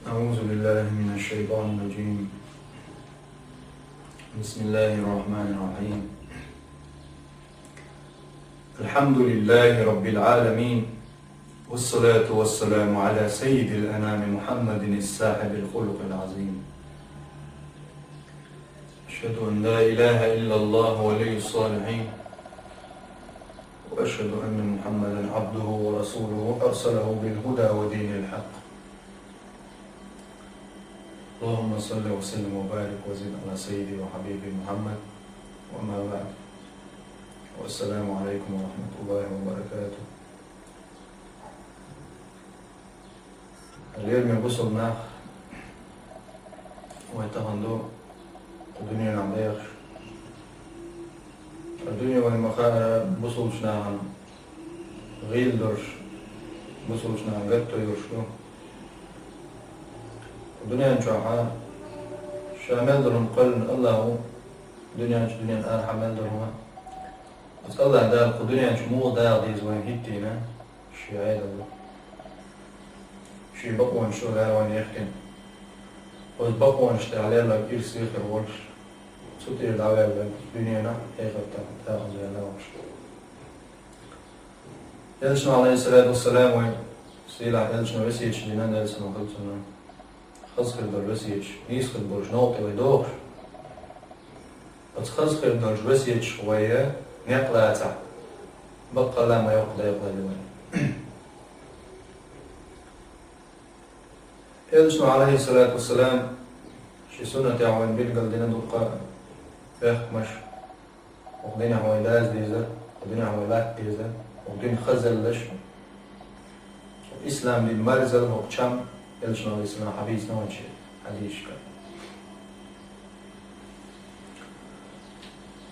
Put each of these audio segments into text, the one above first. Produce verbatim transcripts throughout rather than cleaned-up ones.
أعوذ بالله من الشيطان الرجيم. بسم الله الرحمن الرحيم. الحمد لله رب العالمين، والصلاة والسلام على سيد الأنام محمد صاحب الخلق العظيم. أشهد أن لا إله إلا الله ولي الصالحين، وأشهد أن محمدا عبده ورسوله أرسله بالهدى ودين الحق. اللهم صل وسلم وبارك وزد على سيدي وحبيبي محمد. وما بعد. والسلام عليكم ورحمة الله وبركاته. Лераме бусалба нах, вай тахан ду кху дуьненахь бехаш. Кху дуьне вайн ма-хаара бусалба нахана гӀийла долуш, бусалба нахана гатто йолуш ду. Кху дуьнен чохь ша мел долу хӀума кхоьллина Аллахьо, дуьнен чу, дуьнен арахь мел долу хӀума. Оцу Аллахь Дала кху дуьнен чу муха даха деза вайна хӀиттийна, Шен Ӏедал ду. Шен бакъонаш чу Дала вайна яхкина. Оцу бакъонаш тӀехь лелларг ирсе хир волуш, цу тӀера дӀаваьлларг дуьненахь а, эхартахь а дакъаза ваьлла волуш. Элчано, Ӏалайхиссалату вассалам, вайн сийлахь Элчано весеташ дина, Делан салам хуьлда цунна. Хаза хир долу весеташ, нийса хир болчу новкъа тӀе вай дохуш. Оцу хаза хир долчу весеташка вай некъ лацахь, баккъалла а ма йоккха декъала ю вайн. Элчано, Ӏалайхиссалату вассалам, шен суннатехь вайна билгал дина дуккха а бехкамаш, хӀокху динехь вай даза дезар, хӀокху динехь вай латта дезар, хӀокху динан хазаллаш, ислам дин марзал, хӀокху чам Элчано, Ӏалайхиссалам, хьадийцина вайн шен хьадисашка.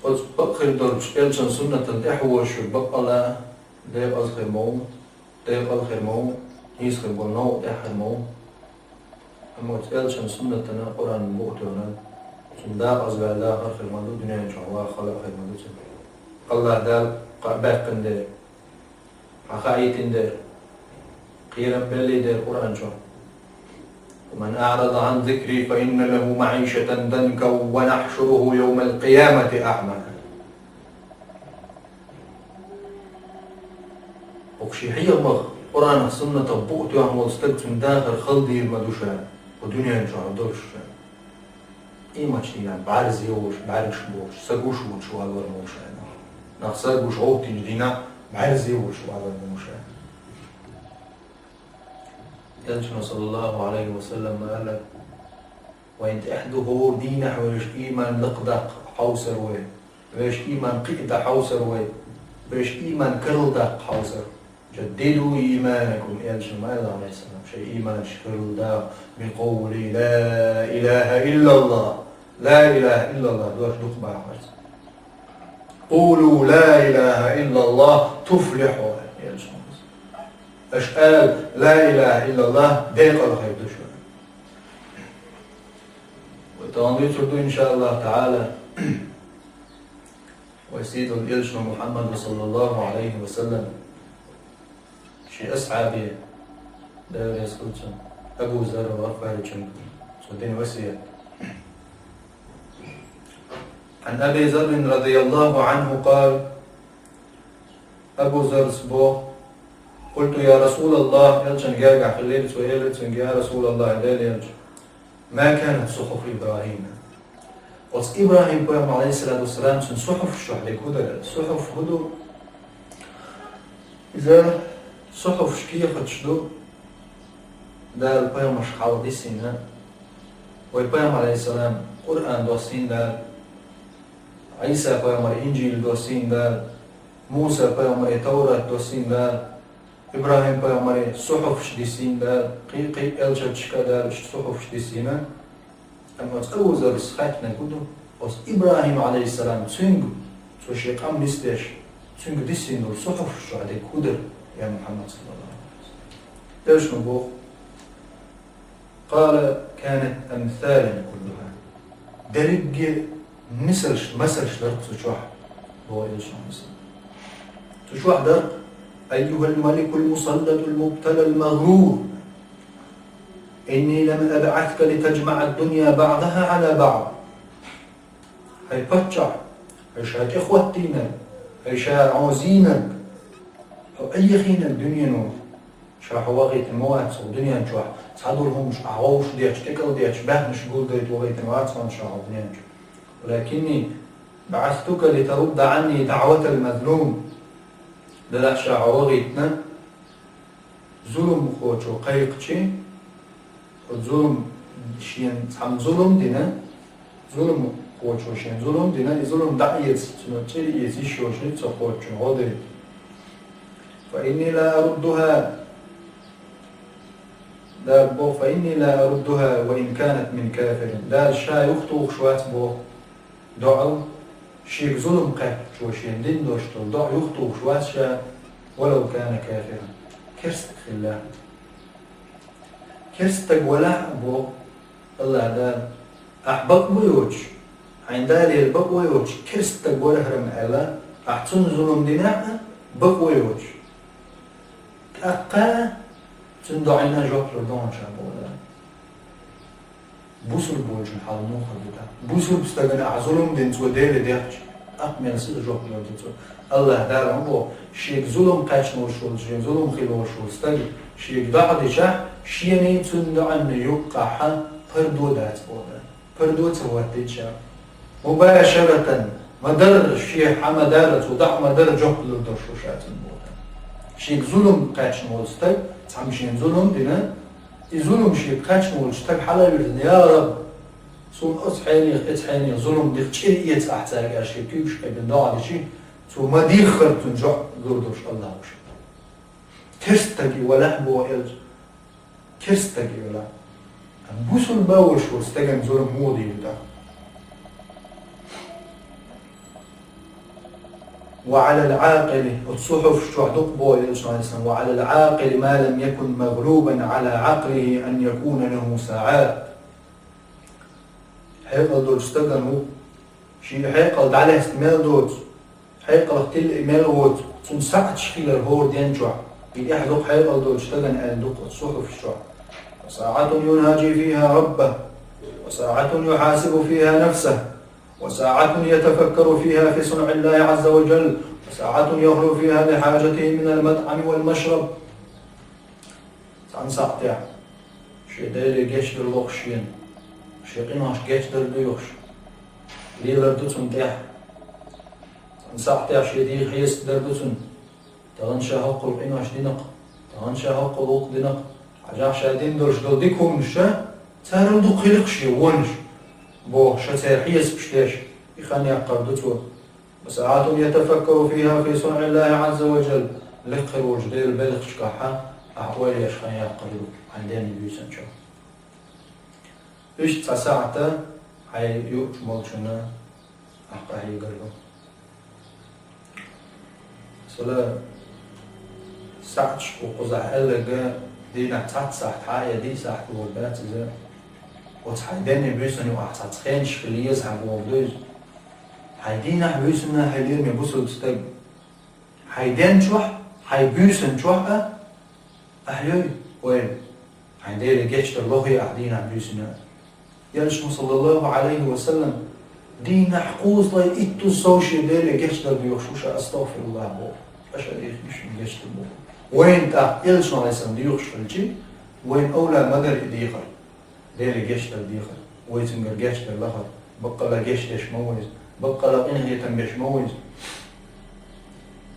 Оцу бакъ хир долчу Элчан суннатан тӀаьхьа вожуш верг баккъалла а декъаза хир ма ву, декъала хир ма ву, нийса хир болу новкъа тӀехь хир ма ву. Амма оцу Элчан суннатана, Къуръанан букъ а тоьхна, цунна дакъаза ваьлла хир ма ду, дуьнен чохь ваха хала а хир ма ду цунна. Аллахь Дала кхаъ баьккхина дера, хьан хаийтина дера, кхерам беллий дера Къуръан чохь: «ومن أعرض عن ذكري فإن له معيشة ضنكا ونحشره يوم القيامة أعمى». ХӀокху шен хьехамах, Къуръанах, суннатах букъ тоьхна волу стаг, цуьнан дахар хала дийр ма ду ша, кху дуьнен чохь долуш ша. Къематан дийнахь бӀаьрзе волуш, бӀаьргаш болуш, са гуш волуш валор ма ву ша нах. Нах са гуш гӀовттинчу дийнахь бӀаьрзе волуш валор ма ву ша. Элчано, саллаллаху Ӏалайхи ва саллам, ма аьлла: «Вайн тӀехь ду хӀора дийнахь вешан ийман лакхадаккха хьовсар вай, вешан ийман кхиадан хьовсар вай, вешан ийман карладаккха хьовсар». «جددوا إيمانكم», Элчано ма аьлла, Ӏалайхиссалам, шайн ийманаш карладаккха, «بقول لا إله إلا الله». Ла илаха иллаллах дош дукха бахарца. «قولوا لا إله إلا الله تفلحوا», Элчано. Аша ала: «Ла илаха иллаллах», декъала хир ду шу. Вай тахана дуьйцур ду, иншааллаху таӀала, вай сийлахь Элчано Мухьаммада, саллаллаху Ӏалайхи ва саллам, шен асхьабе, Дела реза хуьлда цунна, Абу Зарр ал-ГӀифаричуьнга цо дина весет. عن أبي ذر رضي الله عنه قال، Абу Заррас боху: «قلت يا رسول الله», Элчан гергахь хиллера цо, элира цуьнга: «Я РасулаллахӀ, Делан Элча, ما كانت صحف إبراهيم». Оцу ИбрахӀим-пайхамар, Ӏалайхиссалату вассалам, цуьнан сухьуфаш чохь дерг хӀун дара? Сухьуф хӀун ду? Иза сухьуфаш, кехаташ ду, Дала пайхамарш хьалха диссийна. Вай пайхамар, Ӏалайхиссалам, Къуръан доссийна Дала, Ӏийса-пайхамар Инжил доссийна Дала, Муса-пайхамаре Таврат доссийна Дала, ИбрахӀим-пайхамаре сухьуфаш диссийна Дала, кхин а, кхин а элчанашка а Дала иштта сухьуфаш диссийна. Амма оцу Абу Заррас хаьттинарг хӀун ду? Оцу ИбрахӀим, Ӏалайхиссалам, цуьнга, цо шен къам нисдеш, цуьнга диссийна долу сухьуфаш чохь дерг хӀун дара, я Мухьаммад, саллаллаху Ӏалайхи ва саллам? Элчано боху: قال: كانت أمثالا كلها. Дерриге мисалш, масалш дара цу чохь, боху Элчано. Цу чохь дара أيها الملك المسلط المبتلى المغرور، إني لم أبعثك لتجمع الدنيا بعضها على بعض. ХӀай паччахь, хӀай ша тӀехӀоттийнарг, хӀай ша Ӏовзийнарг, хьо айхийнарг дуьнено, ша хьо вахийтина ма вац хӀокху дуьнен чохь, цхьадолу хӀуманаш ахь вовшах детташ, тӀекӀел детташ, баьхнаш гулдайта вахийтина вац хьо ша хӀокху дуьнен чохь. ولكني بعثتك لترد عني دعوة المظلوم. Делахь ша хьо вахийтина, зуламхочо кхайкхича, оцу зулам, шена цхьамма зулам дина, зуламхочо шена зулам дина, и зулам дӀа а эца, цунах чӀир а эца йиш йолуш хилча, цо кхоччуш гӀо дайта. فإني لا أردها. Дала боху: فإني لا أردها وإن كانت من كافر. Дала ша юхатухуш вац боху доӀа, шега зулам кхаьчначо шена дина долуш долу доӀа юхатухуш вац ша, ولو كان كافرا. Керстаг хилла. Керстаг валахь а боху АллахӀ Дала, ахь бакъ ма йоцуш, хьайна Далера бакъо йоцуш, керстаг вара хӀара ма аьлла, ахь цунна зулам динехь а, бакъо йоцуш. ТӀаккха цуьнан доӀина жоп лур ду хьуна ша боху Дала. Бусург болчун хьал муха ду тӀаккха? Бусург стагана ахь зулам дина цо Деле дехча, тӀаккха мел сиха жоп лур ду цо. АллахӀ Дала хӀун боху, шега зулам кхаьчна волуш волу, шен зулам хилла волуш волу стаг, шега доӀа дичахь, шений цуьнан доӀанна юккъахь пардо дац боху Дала. Пардо ца хӀоттийта ша. مباشرة, ма-дарра, шен хьан ма-дарра, цо доӀа ма-дарра жоп лур долуш ву ша цунна боху. Шега зулам кхаьчна волу стаг, цхьамма шена зулам дина, и зулам шега кхаьчна волчу стага хьала а вирзина: «Я Раб, суна оцу хьенех, эцу хьенех зулам дина, чӀир эца ахь цаьрга», аьлла шен куьйгаш кхайкхина доӀа дичи, цо ма-дийххара цунна жоп лур долуш АллахӀ ву ша. Керстаг и валахь боху элча. Керстаг и валахь. Амма бусулба волуш волу стагана зулам муха дийр ду тӀаккха? وعلى العاقل, оцу сухьуфаш чохь дукха боху элчано: وعلى العاقل ما لم يكن مغلوبا على عقله أن يكون له ساعات. Хьекъал долчу стагана ву, шен хьекъал дӀалаьцна мел доцу, хьекъалх тилла и мел воцу, цуьнан саӀаташ хилар хӀора ден чохь. И тӀаьхьа дукха хьекъал долчу стагана аьлла ду-кх оцу сухьуфаш чохь: وساعة يناجي فيها ربه، وساعة يحاسب فيها نفسه، وساعة يتفكر فيها في صنع الله عز وجل، وساعة يخلو فيها لحاجته من المطعم والمشرب. Цхьана сахьтехь шен Деле гечдар лохуш шена, шен къиношна гечдар доьхуш, лелар ду цунна тӀехь. Цхьана сахьтехь шен дегӀан хьесап дар ду цунна. Тахана ша хӀоккхул къинош дина-кх, тахана ша хӀоккхул гӀуллакх дина-кх, хьажахь ша дина долуш долу дика хӀуманаш, царал дукха хили-кх шен вонаш, бохуш, ша церан хьесапаш деш, и хан яккхар ду цо. وساعة يتفكر فيها في صنع الله عز وجل. Лекха хир волчу Делан белхашкахь ахь ойла еш хан яккхар ду хьайн денна буьйсанчохь. Иштта цхьа сахьта хьайн юучу молчунна ахь къахьегар ду. Масала, саьӀаташ кхузахь аьлларг, дийнахь цхьацца сахьт хьа а, я диъ сахьт лур дац иза. Оцу хьайн денна буьйсанна юкъахь цхьацца хенаш хила еза хьан бохург ду иза. Хьайн дийнахь, буьйсанна, хьайн лераме бусулба стаг, хьайн ден чохь, хьайн буьйсан чохь а ахь йой, ойла, хьайн Деле гечдар лохий ахь дийнахь, буьйсанна? Элчано, саллаллаху Ӏалайхи ва саллам, дийнахь кхузткъе иттаза сов шен Деле гечдар доьхуш ву ша, астагъфируллахӀ боху. Аша дийхкинчун гечдар боху. Вайна тӀаккха Элчано, Ӏалайхиссалам, доьхуш хилчи, вайна овла ма дара и дехар. Деле гечдар дехар, вай цуьнгара гечдар лахар, баккъалла гечдеш ма ву иза, баккъалла къинхетам беш ма ву иза.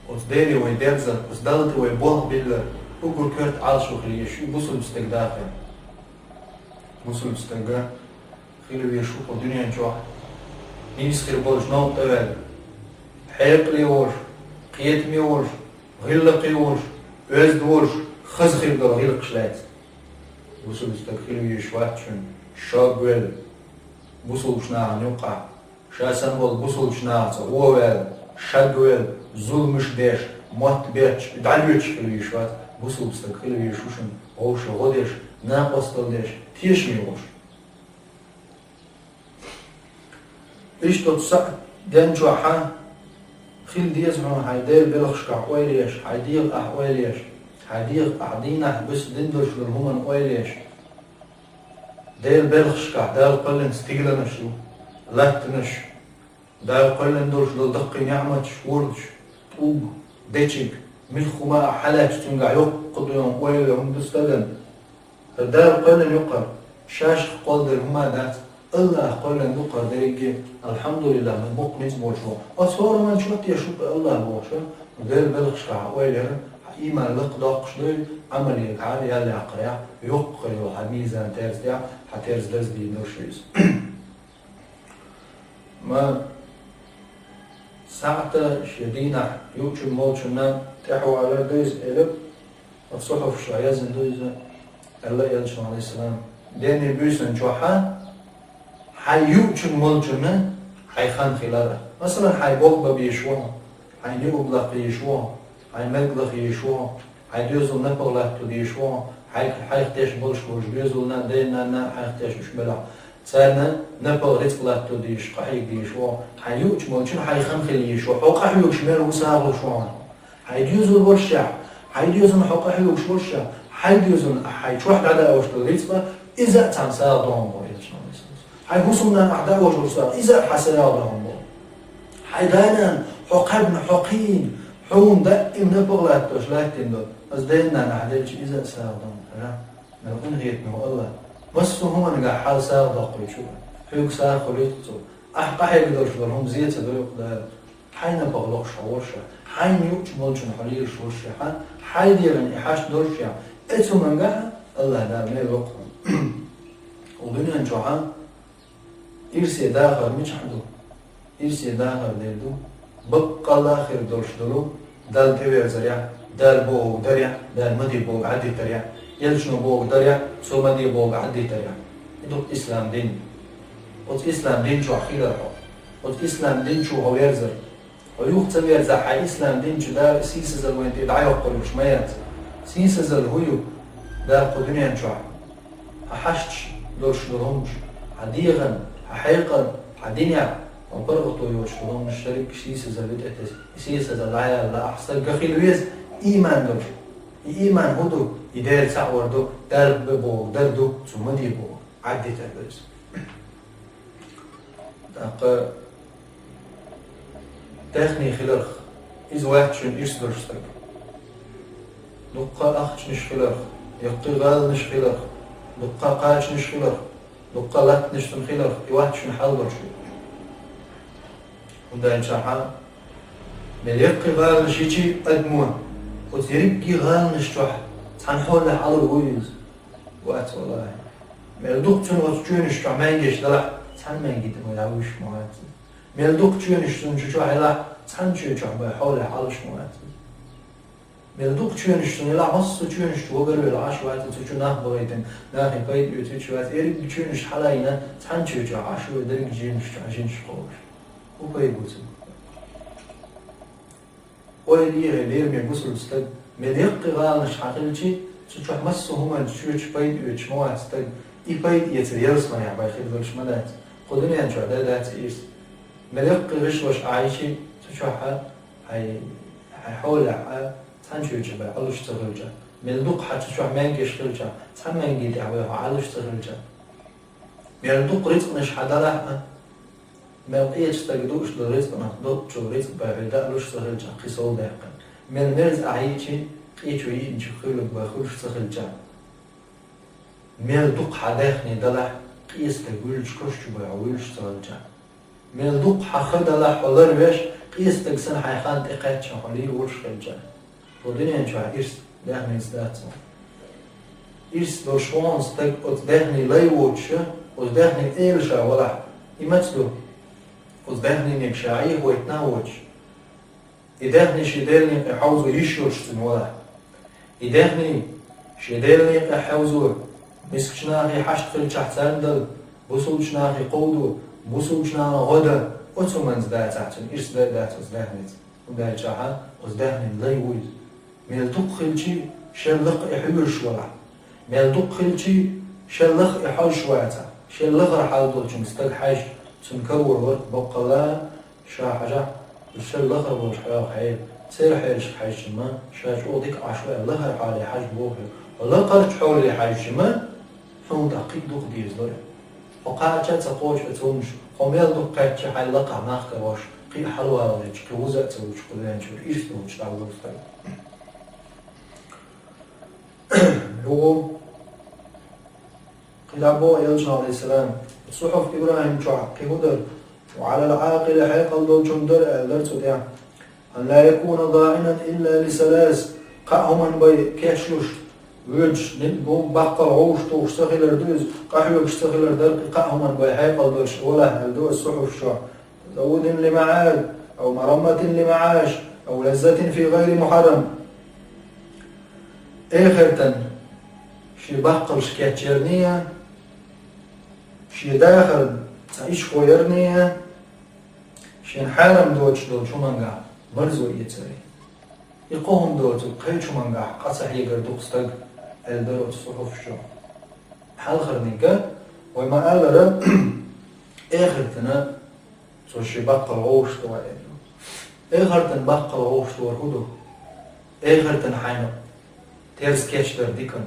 Оцу Деле вай дерзар, оцу Далла тӀе вай болх биллар, уггар коьрта Ӏалашо хила езаш ю бусулба стаг дахар. Бусулба стаг хила везаш ву кху дуьнен чохь нийса хир болчу новкъа тӀе ваьлла, хьекъале волуш, кхетаме волуш, гӀиллакхе волуш, оьзда волуш, хаза хир долу гӀиллакхаш лаьцна. Бусулба стаг хила везаш вац шуна шогвелла бусулбачу нахана юккъахь, ша санна волу бусулбачу нахаца гӀо ваьлла, шогвелла, зуламаш деш, мотт бетташ, дӀалоьцуш хила везаш вац. Бусулба стаг хила везаш ву шуна вовшах гӀо деш, накъосталла деш, тешаме волуш. Иштта оцу саьӀат ден чохь а Хила деза хьуна хьайн Делан белхашкахь ойла еш, хьайн дегӀа ахь ойла еш, хьайн дегӀа ахь дийнахь, буьйса дина долуш долу хӀуманна ойла еш. Делан белхашкахь Дала кхоьллина стигланаш ю, латтанаш, Дала кхоьллина долуш долу даккхий неӀматаш, хӀордаш, тӀулг, дечиг, муьлхха хӀума ахь хьалаьцча, цуьнгахь йоккха дуьйна ойла хӀума ду стагана. Дала кхоьллина ю-кх хӀара, шаьш кхолладелла хӀума дац, АллахӀа кхоьллина ду-кх хӀара дерриге, алхьамдулиллахӀ, ма боккха ницкъ болуш ву. Оцу хӀораман чот еш ву-кх АллахӀ бохуш, Делан белхашкахь хьан ойла яр, хьан ийман лакхадоккхуш дуй, Ӏамал ергахьара, ял яккхарехь, йоккха йолу хьан мизан терза тӀехь, хьан терза дерза дийна долуш ю иза. Ма сахьта шен дийнахь юучун-молчунна тӀаьхьавалар ду иза, элира, оцу сухьуфашкахь яздина ду иза, аьлла элчано, Ӏалайхиссалам, денний, буьйсанна чохь хьайн юучун-молчунна хьайн хан хилар. Масалан, хьайн бог бан безаш ву хьо, хьайн юург лакха езаш ву хьо, хьайн мег лаха езаш ву хьо, хьайн доьзал напагӀа латто дезаш ву хьо, хьайх, хьайх теш болуш болчу доьзална, ден-нанна хьайх теш уьш белахь, царна напагӀа, рицкъ латто дезаш, къахьега дезаш ву хьо, хьайн юучу-молчунна хьайн хан хила езаш ву хьо, хьо къахьоьгуш мел ву, сагӀа луш ву хьуна. Хьайн доьзал волушшехь, хьайн доьзална хьо къахьоьгуш волушшехь, хьайн доьзална ахь хьайн чохь дӀадоуьйтуш долу рицкъа, иза а цхьана сагӀа ду хьуна боху элчано. Хьайн хӀусамнана ахь доуьйтуш долу сагӀа, иза а хьан сагӀа ду хьуна боху. Хьайн да-нана хьо кхаьбна, хьо кхиийна, хьуна даима напагӀа латтош латтийна долу, оцу ден-нанна ахь делча, иза а сагӀа ду хьуна. Мел къинхетаме ву АллахӀ. Массо а хӀуманна хьал сагӀа доккхуьйту, хьоьга сагӀа хуьлуьйту цо. Ахь къахьега долуш долу хӀума зе ца дойу-кх Дала. Хьайн напагӀа лохуш хьо волушехь, хьайн юучу-молчунна хьо лелаш волушехь, хьайн дегӀана и хьашт долушехь, оцу хӀуманна АллахӀ Дала мел ло-кх хьуна. Оцу дуьнен чохь ирсе дахар мичахь ду? Ирсе дахар дер ду баккъалла хир долуш долу Далла тӀеверзарехь, Дала бохург дарехь, Дала ма де бохург Ӏаддитарехь, элчано бохург дарехь, цо ма де бохург Ӏаддитарехь. И ду ислам дин. Оцу ислам дин чохь хилар хьо. Оцу ислам дин чу хьо верзар. Хьо юха ца верзахь, хьайн ислам дин чу Дала сийсазалла вайна тӀе дӀайоккхур йолуш ма яц. Сийсазалла хӀун ю? Дала кху дуьнен чохь хьан хьашташ долуш долу хӀуманаш, хьан дегӀан, хьан хьекъал, хьан динехь, хьан паргӀато йоцуш долу хӀуманаш дерриг сийсазалла ю тӀе тесна. И сийсазалла дӀаяьлла ахь стаг хила веза, ийман долуш. И ийман хӀун ду? И Дела цхьаъ вар ду, Дала бе бохург дар ду, цо ма де бохург Ӏаддитар ду иза. ТӀаккха даьхни хиларх, иза вац шуна ирс долуш стаг. Дуккха ахчанаш хиларх, яккхий гӀаланаш хиларх, дуккха кхачанаш хиларх, дуккха латтанаш цунна хиларх, и вац шуна хьал долуш. ХӀунда аьлча хьан мел яккхий гӀаланаш йичи адамо, оцу ерриге гӀаланаш чохь цхьана хьолехь Ӏалур вуй иза? Вац, валлахӀи. Мел дукха цунна оцу чоьнаш чохь маьнгеш далахь, цхьана маьнги тӀе ма явуьйш ма вац иза. Мел дукха чоьнаш цунна чу чохь елахь, цхьана чоь чохь бен хьолехь Ӏалуш ма вац иза. Мел дукха чоьнаш цунна елахь, массо а чоьнаш чу вагарвелла Ӏаш вац иза, цу чу нах бахийтина, нахе пайда оьцуьйтуш вац. Ерриге чоьнаш хьала а йина, цхьана чоь чохь Ӏаш ву, дерриге жимаш чохь жимаш кхобуш. ХӀун пайда бу цуьнан? Ойла е, хӀай лераме бусалба стаг, мел яккхий гӀаланаш хьан хилчи, цу чохь массо а хӀуманна чоьчу пайда оьцуш ма вац стаг, и пайда эцар ялсаманехь бен хир долуш ма дац. Кху дуьнен чохь дан дац ирс. Мел яккхий гӀишлош ахь йичи, цу чохь хьан, хьайн, хьайн хьолехь а цхьана чоь чу бен Ӏалуш ца хилча, мел дукха хьан цу чохь маьнгеш хилча, цхьана маьнги тӀехь бен хьо Ӏалуш ца хилча, мел дукха рицкъанаш хьан далахь а, мел къечу стага дууш долу рицкъанах доцучул рицкъ бен хьуьнан даалуш ца хилчахь, кхин сов даьккхина. Мел мерза ахь йичи, къечо йиъначух хуьлург бен хуьлуш ца хилчахь. Мел дукха хьан даьхни далахь, къе стаг вуьллуш каш чу бен хьо вуьллуш ца хилчахь. Мел дукха хьан ха далахь, хьо ларвеш, къе стаг санна хьайн хан тӀе кхаьчча хьо лийр волуш хилчахь. Кху дуьнен чохь ирс даьхница дац хьуна. Ирс долуш ву хьуна стаг оцу даьхни лай воцуш, оцу даьхни эла ша валахь. И маца ду? Оцу даьхнинега ша Ӏехавайтина а воцуш. И даьхни шен Делан некъе хьовзо йиш йолуш цуьнан валахь. И даьхни шен Делан некъе хьовзо, мискачу нахе хьашт хилчахь царна дала, бусалбачу нахе кховдо, бусалбачу нахана гӀо дан, оцу хӀуманца дацахь цуьнан ирс дан а дац оцу даьхница. ХӀунда аьлча хьан оцу даьхнин лай ву иза. Мел дукха хилчи, шел лакха и хьоьжуш валахь. Мел дукха хилчи, шел лаха и хьожуш вацахь. Шел лахара хьал долчуьнга стаг хьаьжча, цунна карор вара боккъала, ша хьажахь, Шел лакхара волчу хьоьга хьаьжча, церан хьелашка хьаьжча ма, ша чӀогӀа дика Ӏаш ву аьлла, лахара хьоле хьажа боху. Лакхарчу хьоле хьаьжча ма, хьуна тӀаккха кхин а дукха деза дара. Хьо кхаьчча а ца кхочу оцу хӀуманаш, хьо мел дукха кхаьчча хьайн лакхахь нах карош, кхин а хьалаваларчу, кхин вуза а ца вучу кху венчуьра ирс долчу дӀавоьду стаг. Юха кхин дӀа боху элчано, алейхиссалам, сухьуф ИбрахӀим чохь кхин хӀун дара? Ва Ӏалал Ӏакъили, хьекъал долчун дара аьлла дара цу тӀехь. Ан ла якуна даинан илла ли салас. Кхаа хӀуманна бен кечлуш, воьдуш, баккхал гӀовш тухуш ца хилар ду иза, къахьоьгуш ца хилар дара, кхаа хӀуманна бен хьекъал долуш валахь аьлла ду аса сухьуф чохь. Завудин ли маӀад, ав марамматин ли маӀаш, ав лаззатин фи гайри мухьаррам. Эхартан шен баккхалш кечъярний, шен дахар цхьа ишхо ярний, шен хьарам доцуш долчу хӀумангахь марзо эцарий. И кхо хӀума доцург кхечу хӀумангахь къа ца хьегар ду-кх стаг, аьлла дара оцу сухьуф чу. Хьалхарниг, вай ма-аллара, эхартана цо шен баккхал гӀовш ду аьлла. Эхартан баккхал гӀовш дора хӀун ду? Эхартан хьайна терс кечдар дикан,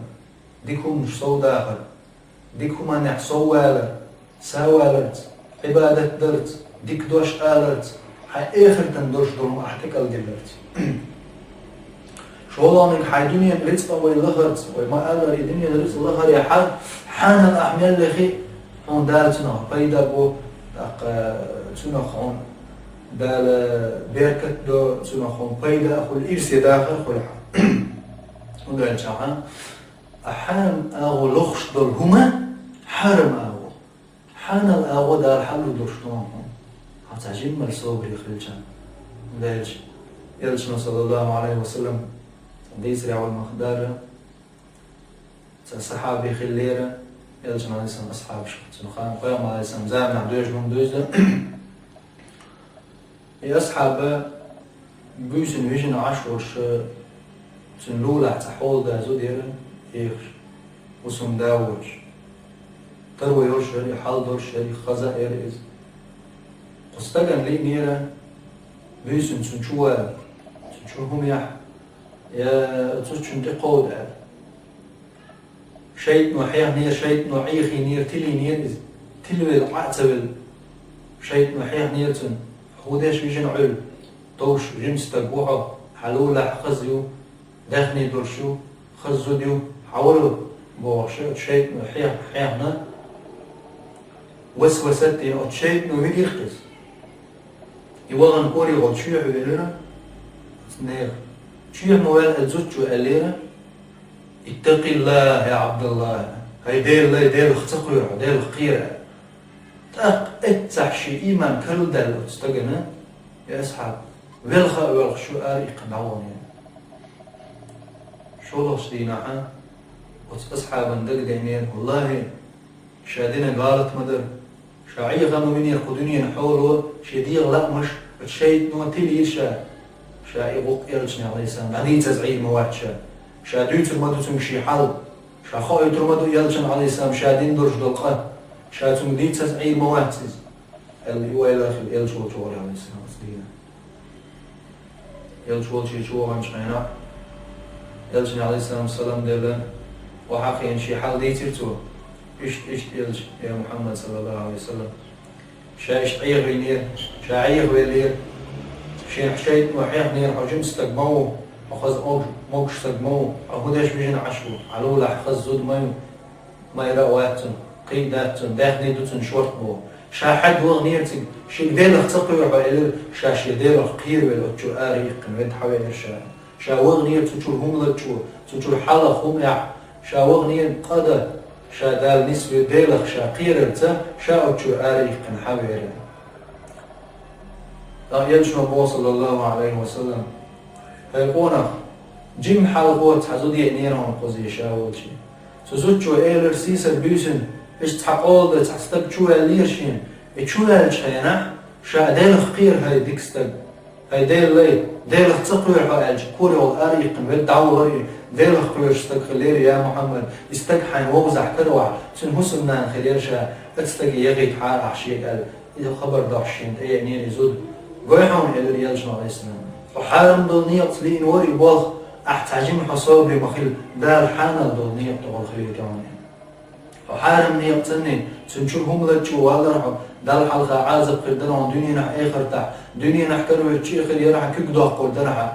дика хӀуманаш сов дахар, дика хӀуманехь сов валар, сов валарца, Ӏибадат дарца, дика дош аларца, хьайн эхартан долуш долу ахь тӀекӀалдилларца. ШолгӀаниг хьайн дуьненан рицкъа вай лахарца, вай ма-аллара и дуьненан рицкъа лахарехь, хьанал ахь мел лехи, хьуна Дала цунах пайда бо, тӀаккха цунах хьуна Дала беркат до, цунах хьуна пайда а хуьлу, ирсе дахар а хуьлу хьан. ХӀунда аьлча хьан, а хьарам агӀо лохуш долу хӀума, хьарам агӀо. Хьанал агӀо Дала хьаллур долуш ду хьуна. Хьан цхьа жиммал собаре хилча. ХӀунда аьлча, элчано, саллаллаху Ӏалайхи ва саллам, дийцаре ван мах дара, цхьа сахьаби хиллера, элчано, алейхиссалам, асхьабаш, цуьнан хан, пайхамар, алейхиссалам, заманахь доьжна хӀума дуьйзда. И асхьаба буьйсанна вижина Ӏаш волуш, цуьнан лулахь цхьа хьола да зуда яра, ехаш, хӀусамда волуш. Таро йолуш яра, и хьал долуш яра, и хаза а яра иза. Кху стагана лиънера, буьйсанна цуьнан чу вала, цуьнан чу хӀума яхь, я цу чуьнан тӀе кховда аьлла. ШайтӀано хьехнера, шайтӀано Ӏехийнера, тилийнера иза. Тилавелла, къа а ца велла, шайтӀано хьехнера цунна. Хьо хӀун деш вижина Ӏуьллу? Товш жима стаг ву хьо, хьан лулахь хаза ю, даьхни долуш ю, хаза зуда ю, хьан вала, бохуш, оцу шайтӀано хьех-, хьехна. Васвасат дина оцу шайтӀано вигира-кх иза. И вахана корехула чоьхьа велира, оцу нехан. Чоьхьа ма ваьлла, зудчо аьллера: «Иттакъиллахь, я Ӏабдаллахь! ХӀай Дела лай, Делах ца кхоьру хьо, Делах кхера». ТӀаккха эццахь шен ийман карладаьлла оцу стагана, и асхьаб, велха а воьлхуш ю ара иккхина дӀаваханера. ШолгӀачу дийнахьа оцу асхьабана дагадеанера: «ВаллахӀи, ша дина гӀалат ма дара. Ша Ӏехам а винера кху дуьненан хьоло, шен дегӀан лаамаш оцу шайтӀано тилийра ша. Ша и гӀуллакх элчане, Ӏалайхиссалам, дӀадийцаза Ӏийр ма вац ша. Ша дуьйцур ма ду цуьнга шен хьал. Ша хоуьйтур ма ду элчане, Ӏалайхиссалам, ша дина долуш долу къа. Ша цуьнга дийцаза Ӏийр ма вац иза», аьлла, и ойла а хилла, элча волчу вахара, Ӏалайхиссалам, оцу дийнахь. Элча волчу чу ваханчу хенахь, элчане, Ӏалайхиссалам, салам делла, охьа а кхиъна, шен хьал дийцира цо. Иштта, иштта, элча, я Мухьаммад, саллаллаху Ӏалайхи ва саллам, ша иштта Ӏехавинера, ша Ӏехавеллера, шена шайтӀано хьехнера, хьо жима стаг ма ву, хьо хаза могуш, могуш стаг ма ву, хьо хӀун деш вижина Ӏаш ву, хьан лулахь хаза зуда ма ю, майра а вац цуьнан, кхин а дац цуьнан, даьхни ду цуьнан шорта боху. Ша хьаьдда ваханера цига, шега Делах ца кхоьру хьо элира, ша шен Делах кхеравелла оцу чуьра ара иккхина ведда хьавеара ша. Ша ваханера цу чуьра хӀума лачкъо, цу чуьра хьалха хӀума яхь, ша ваханера къа дан, ша Дала нисве Делах ша кхерарца, ша оцу чуьра ара иккхина хьавеара. ТӀаккха элчано боху, саллаллаху Ӏалайхи ва саллам: «ХӀай къонах, жимма хьалхо цхьа зуда еанера хьуна кхуза ша волчу». Цу зудчо элира сийсара буьйсанна: «Иштта цхьа къола дан цхьа стаг чуваьллера шена. И чуваьллачу хенахь, ша Делах кхера, хӀай дика стаг, хӀай Дела лай, Делах ца кхоьру хьо», аьлча, корехула ара иккхина ведда дӀавахара и, Делах кхоьруш стаг хиллера, я Мухьаммад, и стаг хьайна вовзахь каравахь, цуьнан хӀусамнана хиллера ша, оцу стаге яхийтахьара ахь шега аьлла. Иза хабар дохьуш шена тӀееанера и зуда. Гой хьуна, элира Элчано, Ӏалайхиссалам, хьо хьарам долу некъаца лийна вара и болх, ахь цхьа жима хьо собаре ма хила, Дала хьанал долу некъа тӀехула хилийта хьуна. Хьо хьарам некъаца лийна, цуьнан чуьра хӀума лаччо валлара хьо, Далла хьалха Ӏазап хир дара хьуна дуьненахь, эхартахь, дуьненахь каравелча а хир яра хьан, куьг доккхур дара хьан.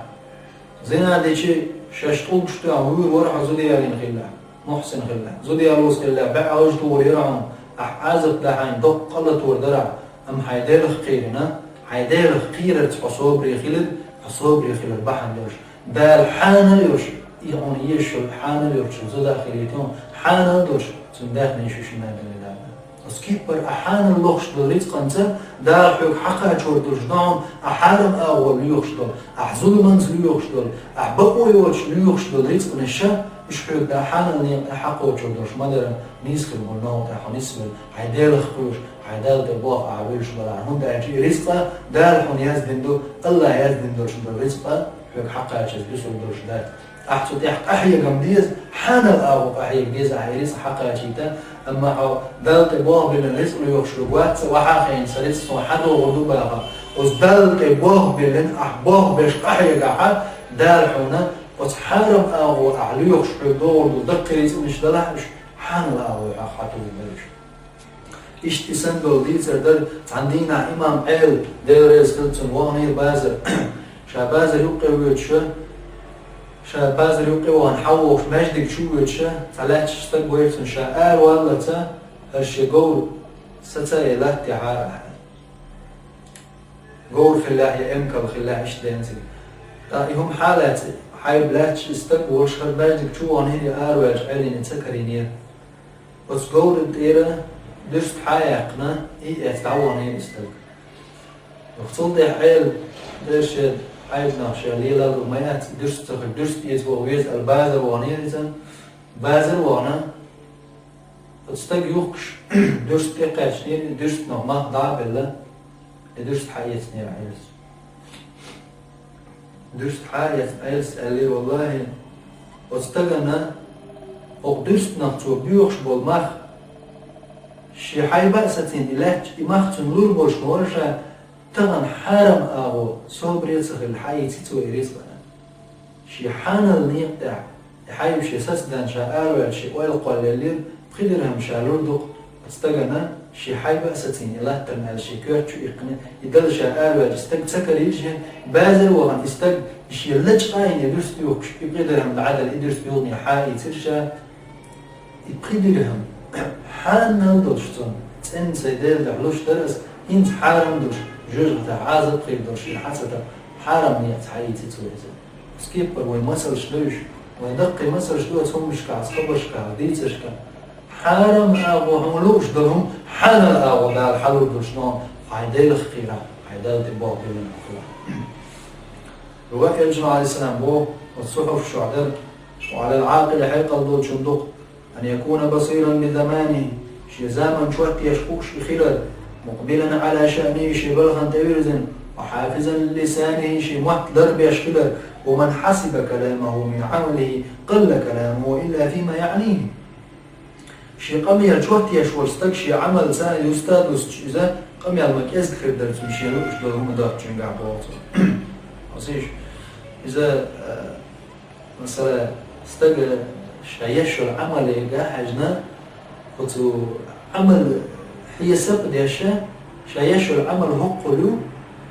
Зина дичи, шаьш тӀулгаш тоьхна вуьйр вара хьо зуда ялийна хилла, мухьсин хилла. Зуда ялош хилла, бӀе ажа тухур яра хьуна, ахь Ӏазап дахьийна доккха къа латор дара, амма хьайн Делах кхийрина, хьайн Делах кхийрарца хьо собаре хилира, хьо собаре хилар бахьана долуш. Дала хьанал йолуш, и хьуна езаш йолу хьанал йолуш зуда хилийта хьуна, хьанал долуш, цуьнан даьхни шу шина дина Дала. Оцу кепара ахь хьанал лохуш долу рицкъанца Дала хьоьга хьакхачор долуш ду хьуна, ахь хьарам агӀор лоьхуш долу, ахь зуламанца лоьхуш долу, ахь бакъо йоцуш лоьхуш долу рицкъанаш ша, уьш хьоьга Дала хьанал некъа тӀехь хьакхочур долуш ма дара, нийса хир болу новкъа тӀехь хьо нисвелла, хьайн Делах кхоьруш, хьайн Далла тӀе болх ахь вуьйш балахь, хӀунда аьлча и рицкъа Дала хьуна яздина ду, АллахӀа яздина долуш долу рицкъа хьоьга хьакхачаза бусург долуш дац. Ахь цу тӀехь къахьегам деза, хьанал агӀор къахьега деза ахь и рицкъа хьакхачийта, амма хьо Далла тӀе болх биллина рицкъ лоьхуш верг вац, вахьа хьайна сан рицкъ суна хьадогӀур ду баха. Оцу Далла тӀе болх биллина, ахь болх беш къахьегахь, Дала хьуна оцу хьарам агӀор ахь лоьхуш хьоьга догӀур ду даккхий рицкъанаш далахь уьш, хьанал агӀор хьох хьатур дара уьш. Иштта и санна долу дийцар дара цхьана дийнахь имам Ӏела, Дела реза хила цунна, ваханера базар. Ша базар юккъе воьдуш, ша базар юккъе вахана хьан вохуш маьждиг чу воьдуш, цхьа лаьтташ стаг вайра цунна, ша ара валлалц, хӀара шен говр саца е латта тӀехьа а. Говр хиллехь я эмкал хиллехь иштта ден цига. ТӀаккха и хӀума хьалаьцна, хьайба лаьтташ и стаг волуш хӀара маьждиг чу ваханера, я ара ваьлча Ӏелина ца карийнера. Оцу говран тӀера дуьрста хьа а яьккхина, и эцна дӀаваханера и стаг. Цул тӀаьхьа Ӏела дара шен хьайбанах, ша лелалур ма яц, и дуьрста ца хир, дуьрста эца ваха веза аьлла, базар ваханера иза. Базар вахана, оцу стаг юхкуш дуьрста тӀекхаьчнера, и дуьрстанах мах дӀа а белла, и дуьрста хьаэцнера Ӏелас. Дуьрста хьаэцна Ӏелас аьллера: «ВаллахӀи, оцу стагана, оцу дуьрстанах цо боьхуш болу мах, шен хьайба а сацийна и лаьтташ, и мах цунна лур болуш ма вара ша, тахана хьарам агӀор собаре а ца хилла хьаийци цо и рицкъана». Шен хьанал некъа тӀехь, и хьайба шен сацаденна ша араваьлча, шен ойла кхоллаеллера, пхи дирхӀам ша лур ду-кх оцу стагана, шен хьайба а сацийна и латтарна аьлла, шен коьрта чу иккхина, и дала ша араваьлча, стаг ца карийра шен, базар вахана и стаг, и шен лачкъа а йина, и дуьрста юхкуш, и пхи дирхӀам дӀадала, и дуьрста юханера хьаийцира ша, и пхи дирхӀам хьанал долуш цунна, цӀена сайн Делан дуьхьа луш дара ас, хӀинца хьарам долуш, жоьжахатехь Ӏазап хир долуш, шена хьа ца тапа, хьарам некъаца хьаийци цо иза. Оцу кепара вайн масалш ду уьш, вайн даккхий масалш ду оцу хӀуманашкахь, оцу хабаршкахь, дийцаршкахь. Хьарам агӀо хьуна лууш долу хӀума, хьанал агӀо Дала хьалур долуш ду хьуна, хьайн Делах кхийрахь, хьайн Далла тӀе болх биллина хилахь. Ругахь Элчано, Ӏалайхиссалам, боху, оцу сухьуфаш чохь дара: «وعلى العاقل», хьекъал долчун ду-кх, «أن يكون بصيرا بزمانه», шен заман чот еш хууш и хилар, «مقبلا على شأنه», шен балхана тӀевирзина, «وحافظا للسانه», шен мотт ларбеш хилар, «ومن حسب كلامه من عمله قل كلامه إلا فيما يعنيه». Шен къамел чот еш волу стаг шен Ӏамалца юста а дуссуш, иза къамел ма кӀезиг хир дара цуьнан шен лууш долу хӀума доцучуьнгахь, боху цо. Хьовсийша, иза, а, масала, стага ша еш йолу Ӏамалега хьаьжна, оцу Ӏамал хьесап а деш, ша еш йолу Ӏамал хӀоккхул ю,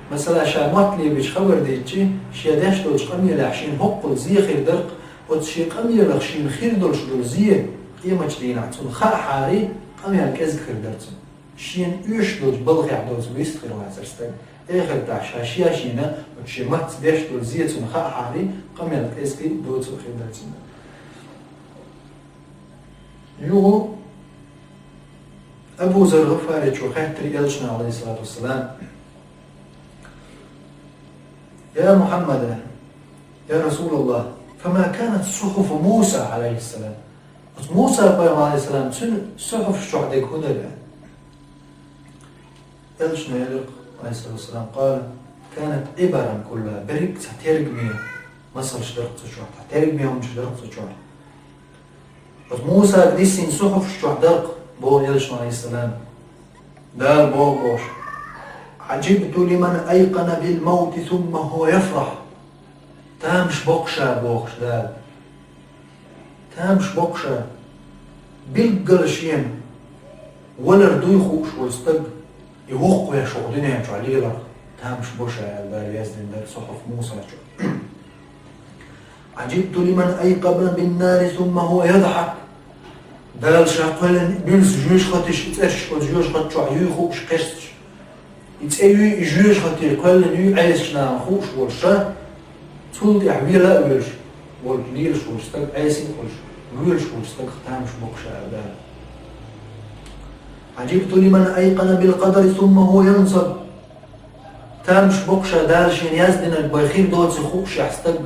масала, ша мотт лебича хабар дийцчи, шен деш долчу къамелехь шена хӀоккхул зен хир дара-кх, оцу шен къамелах шена хир долуш долу зен къематчу дийнахь цунна хаахьара, къамел кӀезиг хир дара цунна. Шена оьшуш долчу балхехь доцург вист хир вацара стаг. Эхартахь ша шен-шена оцу шен матца деш долу зен цунна хаахьара, къамел кӀезиг доцург хир дара цунна. Юха Абу Зар ГӀифаричо хаьттира Элчане, Ӏалайхиссалату вассалам: «يا محمد، يا رسول الله، فما كانت صحف موسى عليه السلام؟» Оцу Муса пайхамар, Ӏалайхиссалам, цуьнан сухьуфаш чохь дерг хӀун дара? Элчано элира, Ӏалайхиссалату вассалам: «قال: كانت عبرا كلها», берриг цхьа тергаме масалш дара-кх цу чохь, цхьа тергаме хӀуманаш дара-кх цу чохь. Оцу Мусага диссина сухьуфаш чохь дара-кх, боху Элчано, Ӏалайхиссалам. Дала боху бохуш: عجبت لمن أيقن بالموت ثم هو يفرح. Тамаш боккха ша, бохуш Дала. Тамаш боккха ша. Билггала шена валар дуй хууш волу стаг, и воккхавеш ву-кх дуьнен чохь леларх, тамаш бо ша, аьлла Дала яздина дара сухьуф Муса чохь. عجبت لمن أيقن بالنار ثم هو يضحك. Дала ша кхоьллина буьлса жоьжахаташ, и цӀерш оцу жоьжахати чохь юй хууш кхерсташ. И цӀе юй, и жоьжахати кхоьллина юй Ӏесачу нахана хууш волуш ша, цул тӀаьхьа вела а велаш, волчу лелаш волчу стаг, Ӏеса а хуьлуш, воьлуш волчу стагах тамаш боккха ша, аьлла Дала. عجبت لمن أيقن بالقدر ثم هو ينصب. Тамаш боккха ша, Дала шена яздинарг бен хир доций хуушехь стаг,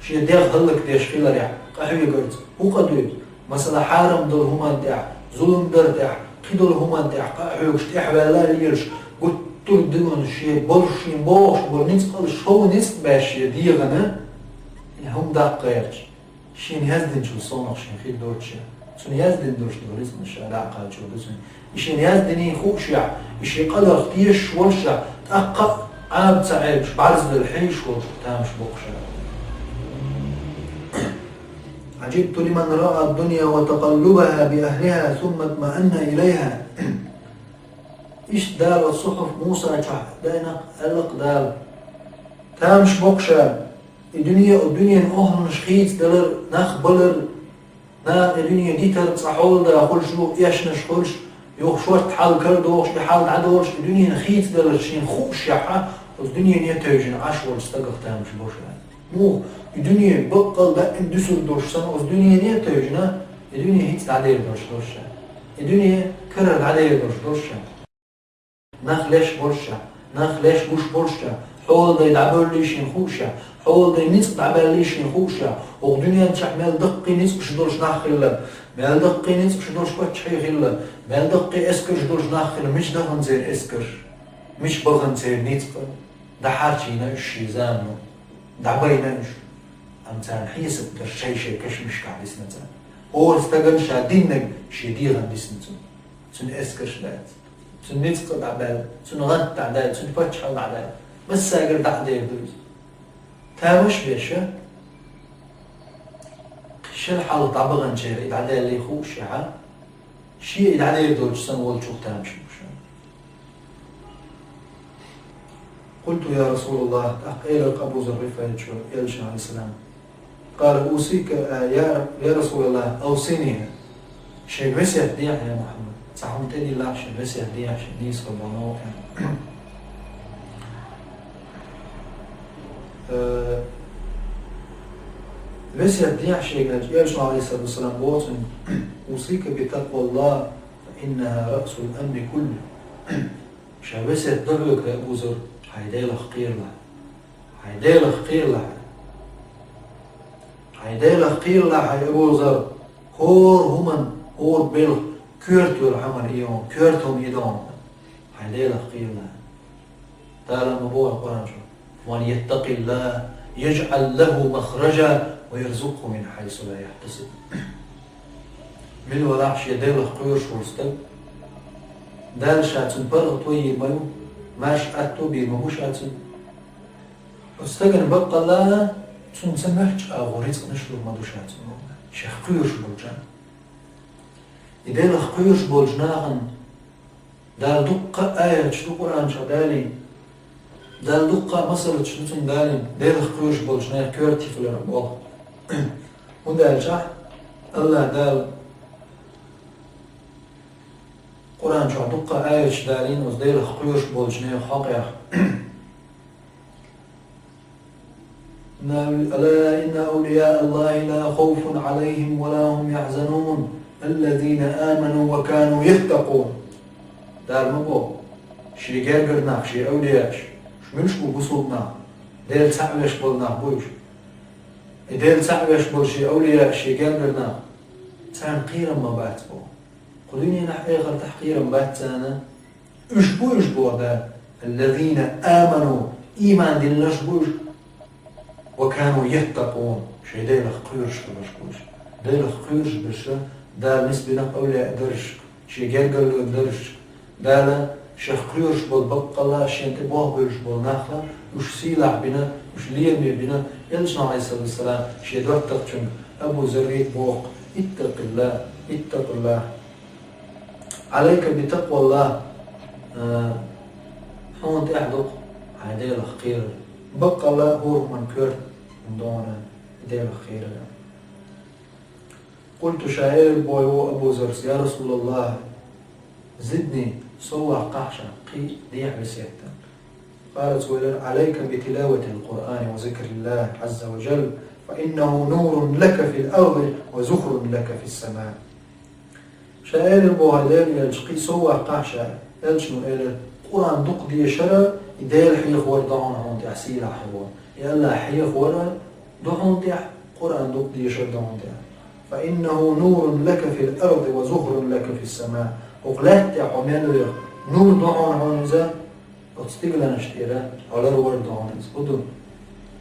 шен дегӀ хӀаллакдеш хиларехь, къахьоьгурца, хӀун къа дуьйцу? Масала, хьарам долу хӀуманна тӀехь, зулам дар тӀехь, кхидолу хӀуманна тӀехь къа а хьоьгуш, тӀаьхьаваьлла а лелаш, гуттар а дуьйна шен болуш, шен бохуш болу ницкъалш, хӀора ницкъ баьш шен дегӀана, и хӀума даккха гӀерташ. Шена яздинчул совнах шен хир доцуш ша. Цунна яздина долуш долу рицкъ ша дӀа а кхачор ду цунна. И шена яздинехь хуушехь, и шен къадарх тешаш волушехь, тӀаккха а Ӏаба ца Ӏелаш, бӀарзделла хьийзаш волу тамаш боккха ша. عجبت لمن رأى الدنيا وتقلبها بأهلها ثم اطمأن إليها. Иштта Дала оцу сухьуф Муса чохь дайнарг аьлла-кх Дала: тамаш боккха ша, и дуьне, оцу дуьненан охӀланаш хийцадалар, нах балар, наха и дуьне дитар, цкъа хьолада хуьлуш, юха эшнаш хуьлуш, юха шорта хьал карадохуш, и хьал дӀадолуш, и дуьненан хийцадалар шена хуушехь, оцу дуьнене тевжина Ӏаш волчу стагах тамаш бо ша. Муха, и дуьне баккъал даим дуьсур долуш санна, оцу дуьнене а тевжина, и дуьне хӀинца дӀадер долуш долуш ша. И дуьне карара дӀадер долуш долуш ша. Нах леш болуш ша, нах леш гуш болуш ша, хьоладай дӀабевллий шена хууш ша, хьоладай ницкъ дӀабаьллий шена хууш ша, хӀокху дуьнен чохь мел даккхий ницкъаш долуш нах хилла, мел даккхий ницкъаш долуш паччахьий хилла, мел даккхий эскарш долуш нах хилла, мича дахана церан эскарш, мича бахана церан ницкъ, дӀахьарчийна уьш шен замано, дӀабайна уьш. Амма царна хьесап дар шай-шайн кашамашкахь дисна царна. ХӀора стагана ша диннарг шен дегӀана дисна цунна. Цуьнан эскарш дац. Цуьнан ницкъ дӀабаьлла, цуьнан гӀант дӀадаьлла, цуьнан паччахьалла дӀадаьлла. Массаьргара дӀа а дер ду иза. Тамаш беш, шел хьалха дӀабаханчеран и дӀадаьллий хуушехь, шен и дӀадер долчу санна волчух тамаш бу ша. قلت: يا رسول الله, тӀаккха элира Абу Зарр Гъифаричо элчане, Ӏалайхиссалам. قال: أوصيك يا، يا رسول الله، أوصني. Шега весет дехьа, я Мухьаммад. Цхьа хӀума тӀедиллахь, шега весет дехьа, шен нийса хир бу, аьлла. Э, весет дехьа шега, элчано, Ӏалайхиссалату вассалам, боху цунна: أوصيك بتقوى الله، فإنها رأس الأمر كله. Ша весет до хьоьга, хӀай Абу Зарр, хьайн Делах кхералахь. Хьайн Делах кхералахь. Хьайн Делах кхералахь, хӀай Абу Зарр. ХӀора хӀуман, хӀора белхан коьрта йолу хӀума ю и, коьрта хӀума ю и. Хьайн Делах кхералахь. Дала ма боху Къуръан чу: ومن يتق الله يجعل له مخرجا ويرزقه من حيث لا يحتسب. Мила валахь шен Делах кхоьруш волу стаг, Дала ша цунна паргӀато йийр ма ю, марша атто бийр ма бу ша цунна. Оцу стагана баккъалла цунна ца моьттучу агӀор рицкъанаш лур ма ду ша цунна, шех кхоьруш болчарна. И Делах кхоьруш болчу нахана Дала дуккха а аяташ ду Къуръан чохь далийна. Дала дуккха а масалаш ду цунна далийна, Делах кхоьруш болчу нехан коьрта хилар боху. ХӀунда аьлча Аллах Дала Къуръан чохь дуккха а аяташ далийна оцу Делах кхоьруш болчу нехан хьокъехь. ألا إن أولياء الله لا خوف عليهم ولا هم يحزنون الذين آمنوا وكانوا يتقون. Дала ма боху, шен гергара нах, шен авлияаш, уьш муьлш бу бусулба нах, Дела цхьаъ веш болу нах бу уьш. И Дела цхьаъ веш болу шен авлияаш, шен гергара нах, царна кхерам ма бац боху. Кху дуьненахь, эхартахь кхерам бац царна. Уьш бу уьш боху Дала, الذين آمنوا, ийман диллинарш бу уьш, وكانوا يتقون, шайн Делах кхоьруш хиларш бу уьш. Делах кхоьруш берш, Дала нисбина авлияъ даржашка, шен гергарло даржашка, Дала Шех кхоьруш болу баккъалла, шен тӀе болх бевллаш болу нах а, уьш сийлахь бина, уьш лераме бина, Элчано, Ӏалайхиссалату вассалам, шен доттагӀчуьнга Абу Зарре боху: «Иттакъилла, иттакъилла. Ӏалайка би такъвалла, а, хьуна тӀехь ду-кх хьайн Делах кхерар». Баккъалла хӀора хӀуманна коьрта хӀума ду хьуна Делах кхерар. Къулту, ша элира боху Абу Зарра: «Я Расулаллах, зидни, сов ваккхахьа ша, кхин дехьа весет дан». Къала, цо элира: «Ӏалайка би тилаватил Къуръани ва зикриллахи Ӏазза ва жалла, фа иннаху нурун лака фил арди ва зухрун лака фис сама». Ша элира боху Делан элча, кхин сов ваккхахьа ша, элчано элира, Къуръан дукха дешар, и Дела хьехор ду хьуна хьуна тӀехь сийлахь хилла, и АллахӀ хьехор ду хьуна тӀехь, Къуръан дукха дешар ду хьуна тӀехь. «Фа иннаху нурун лака фил арди ва зухрун лака фис сама». ХӀокху лаьтта тӀехь хьо мел вехь, нур ду хьуна хьуна иза, оцу стигланаш тӀера хьо ларвар ду хьуна иза. ХӀун ду?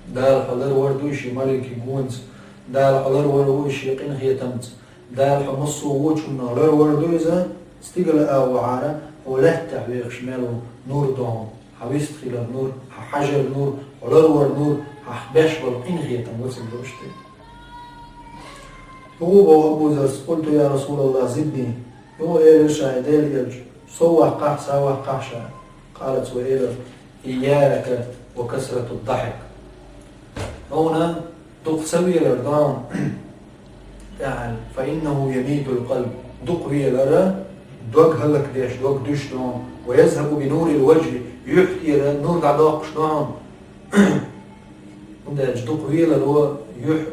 Дала хьо ларвар ду и шен маликийн гонца, Дала хьо ларвар ву и шен къинхетамца, Дала хьо массо а вочунна ларвар ду иза, стигала а вахьара, хьо лаьттахь вехаш мел ву нур ду хьуна. Хьан вист хилар нур, хьан хьажар нур, хьо ларвар нур, хьан беш болу къинхетам вацар долуш тӀе. ХӀун боху Абу Зарс: «Къулту, я Расулаллах, зидни». ХӀун элира ша, Делан элча, сов ваккхахьа, сов ваккхахьа ша. Къала, цо элира: «Ийяка ва касрату дахик». Хьуна дукха ца велар ду хьуна тӀехьа, «фа иннаху ямитул къалб». Дукха велар дог хӀаллакдеш, дог дуьсуш ду хьуна, «ва язхабу би нурил важхи», юьхь тӀера нур дӀадоккхуш ду хьуна. ХӀунда аьлча дукха веларо юьхь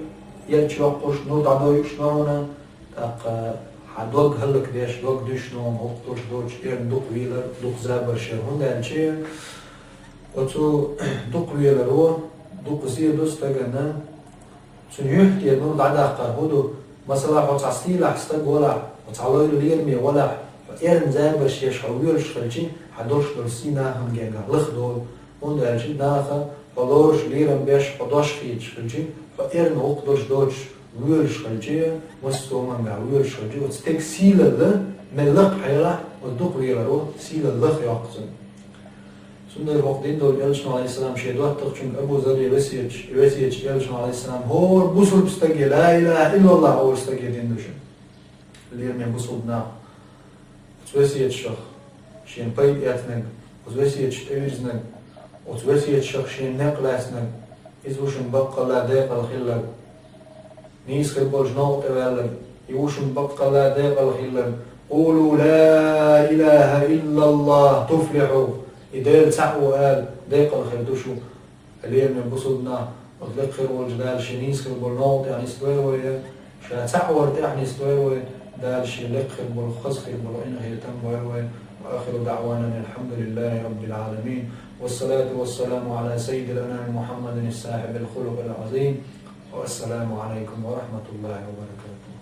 елча йоккхуш, нур дӀадойуш ду хьуна, тӀаккха хьан дог хӀаллакдеш, дог дуьсуш ду хьуна, хӀокху долуш доцуш, эрна дукха велар, дукха забарш яр. ХӀунда аьлча оцу дукха веларо дукха зе ду стагана, цуьнан юьхь тӀера нур дӀадаккхар хӀун ду? Масала, хьо цхьа сийлахь стаг валахь, хьо цхьа лойла лераме валахь, хьо эрна забарш еш хьо воьлуш хилчи, хьан долуш долу сий нахана гергахь лахдолу. ХӀунда аьлча наха хьо лоруш, лерам беш, хьо дош хеташ хилчи, хьо эрна гӀуллакх долуш доцуш воьлуш хилчи, массо а хӀумангахь воьлуш хилчи, оцу стеган сийлалла мел лакха хьелахь, оцу дукха веларо сийлалла лаха йоккху цуьнан. Цундела хӀокху дин долу Элчано, Ӏалайхиссалам, шен доттагӀчуьнга Абу Зарре весеташ, весеташ Элчано, Ӏалайхиссалам, хӀора бусулба стаге, ла илаха иллаллах олу стаге дин ду шуна. Лераме бусулба нах, оцу весеташах шена пайда эцнарг, оцу весеташ тӀевирзнарг, оцу весеташах шена некъ лаьцнарг, иза ву шуна баккъалла декъала хилларг. Нийса хир болчу новкъа тӀе ваьлларг, и ву шуна баккъалла декъала хилларг. «Къулу ла илаха иллаллах туфлиху». И Дела цхьаъ ву ала, декъала хир ду шу. Лераме бусулба нах, оцу лекха хир волчу Дала шен нийса хир болу новкъа тӀехь нисдойла вай, ша цхьаъ вар тӀехь нисдойла вай, Дала шен лекха хир болу, хаза хир болу къинхетам бойла вай. Ва ахиру даъвана анил хьамдулиллахи раббил Ӏаламин. Вассалату вассаламу Ӏала саййидил анами Мухьаммадин сахьибил хулукъил Ӏазим. Ва ассаламу Ӏалайкум ва рахматуллахи ва баракатух.